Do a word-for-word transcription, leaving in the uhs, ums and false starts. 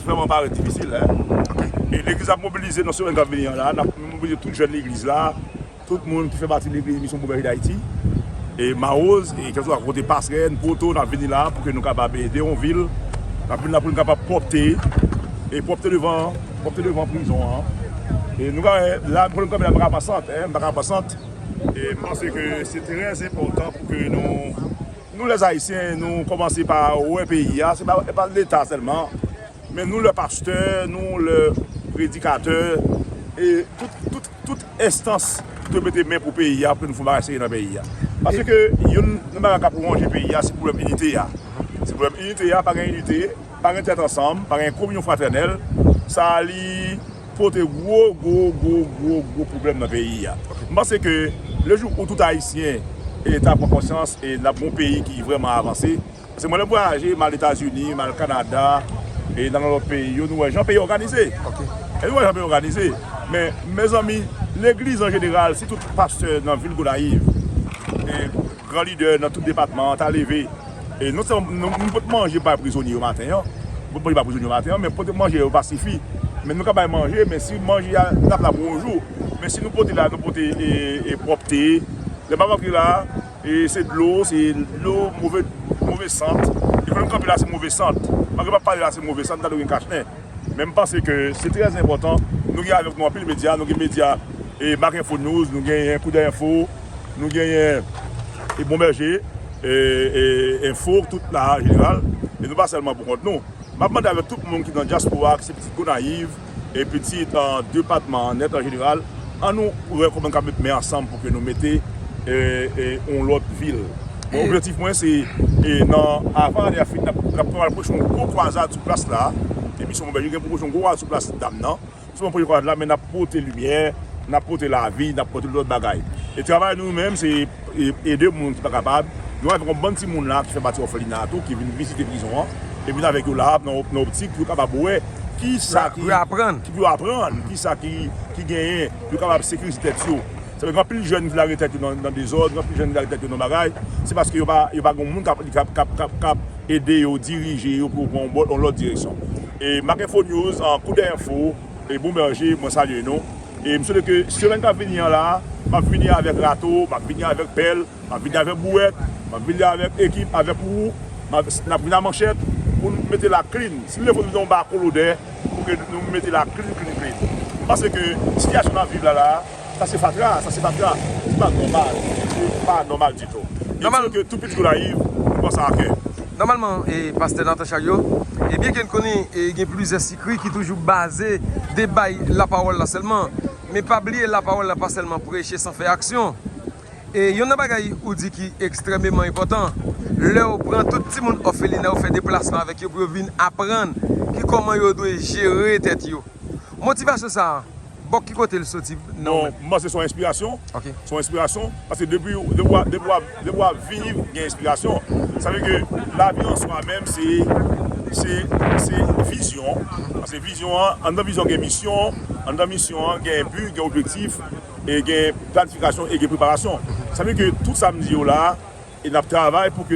Vrèman parèt difisil, en. E legliz ap mobilize nan semèn k ap vini an la, n ap mobilize tout jèn legliz la, tout moun ki fè pati legliz Misyon Bon Bèje Dayiti, e Mawoz, e kèlkeswa kote Pasrèn, Poto, n ap vini la pou ke nou kapab ede yon vil. N ap vini la pou nou kapab pwòpte, e pwòpte devan, pwòpte devan prizon an. E nou ka wè, la, pwoblèm kanpe la, m pa ka pa sant, en, m pa ka pa sant. E m panse ke se trè enpòtan pou ke nou, nou lèzayisyen, nou kòmanse pa wè peyi a, se pa, se pa Leta sèlman, men nou lè pastè, nou lè predikatè, e tout, tout, tout enstans ki dwe mete men pou peyi a, pou nou fè yon bagay serye nan peyi a. Paske youn nan bagay k ap wonje peyi a, se pwoblèm inite a. Se pwoblèm inite a, pa gen inite, pa gen tèt ansanm, pa gen kominyon fratènèl, sa li pote gwo, gwo, gwo, gwo, gwo pwoblèm nan peyi a. M panse ke le jou où tout Ayisyen e ta pran konsyans e n ap gon peyi ki vrèman avanse. Paske mwen lè m vwayaje, m al Etazini, m al Kanada, e nan lòt peyi yo, nou wè jan peyi òganize. E nou wè jan peyi òganize. Men, mezanmi, legliz an jeneral, si tout pastè nan vil Gonayiv, e gran lidè nan tout depatman an ta leve, e non sèlman nou, nou pot manje bay prizonye yo maten an, nou pot manje bay prizonye yo maten an, men pote manje yo pa sifi. Men nou ka bay manje, men si manje a n ap la pou yon jou, men si nou pote la, nou pote e, e pwòpte, lè m ap antre la, e se dlo, se dlo move, move sant. E kote m kanpe la, se move sant. Malgre m ap pale la, se move sant, m ta dwe gen kach nen. Men m panse ke se trè enpòtan. Nou gen avèk nou anpil medya, nou gen medya e Mak Enfo News, nou genyen Koudèy Enfo, nou genyen e Bon Bèje, e, e Enfo, tout la an jeneral. E nou pa sèlman pou kont nou. M ap mande avèk tout moun ki nan dyaspora, ki se pitit Gonayiv, e pitit, ah, depatman an nèt an jeneral, ann nou wè kòman n ka met men ansanm pou ke nou mete, e, e, yon lòt vil. Bon, objektif mwen se, e, nan, avan ane a fini, n ap, n ap pral pwoche yon gwo kwazad sou plas la, e Misyon Bon Bèje gen pou pwoche yon gwo kwazad sou plas Dam nan. Sou pwoche kwazad la, men n ap pote limyè, n ap pote lavi, n ap pote lòt bagay. E travay nou menm, se e, ede moun ki pa kapab. Nou avèk yon bann timoun la ki fè pati òfelina a tou, ki vin vizite prizon an, e vin avèk yo la nan, nan optik pou yo kapab wè ki sa ki, pou yo aprann, ki pou yo aprann, ki sa ki, ki genyen, pou yo kapab sekirize tèt yo. Sa vle gen anpil jèn ki lage tèt yo nan, nan dezòd, gen anpil jèn ki lage tèt yo nan bagay, se paske yo pa, yo pa gen moun k ap, k ap, k ap, k ap, k ap ede yo dirije yo pou yo pran yon bò, yon lòt direksyon. E Mak Enfo News, an Koudèy Enfo, e Bon Bèje, mwen salye nou. E m swete ke semèn k ap vini an la, m ap vini avèk rato, m ap vini avèk pèl, m ap vini avèk bouwèt, m ap vini avèk ekip, avèk wou, m ap, n ap vini ak manchèt pou nou mete la clean. Si nou leve nou vin yon bako lodè, pou ke nou mete la clean, clean, clean. M panse ke sitiyasyon n ap viv la, la, sa se fatra, sa se fatra. Se pa nòmal. Se pa nòmal ditou. E m swete ke tout pitit Gonayiv pran sa a kè. Nòmalman, e, pastè Nathan Chariot, e byen ke n konnen, e gen plizyè sikri ki toujou baze de bay lapawòl la sèlman, men pa bliye lapawòl la pa sèlman preche san fè aksyon. E youn nan bagay ou di ki ekstrèmeman enpòtan, lè w pran tout timoun òfelina, ou fè deplasman avèk yo pou yo vin aprann ki kòman yo dwe jere tèt yo. Motivasyon sa a, bò ki kote l soti nan ou menm? Bon, m panse se yon enspirasyon. Se yon enspirasyon. Paske depi, depi w ap, depi w ap, depi w ap viv, gen enspirasyon. Sa vle ke lavi an swa menm, se, se, se vizyon. Paske vizyon an, anndan vizyon gen misyon, anndan misyon an gen bi, gen objektif, e gen planifikasyon, e gen preparasyon. Sa vle ke tout sa m di yo la, e n ap travay pou ke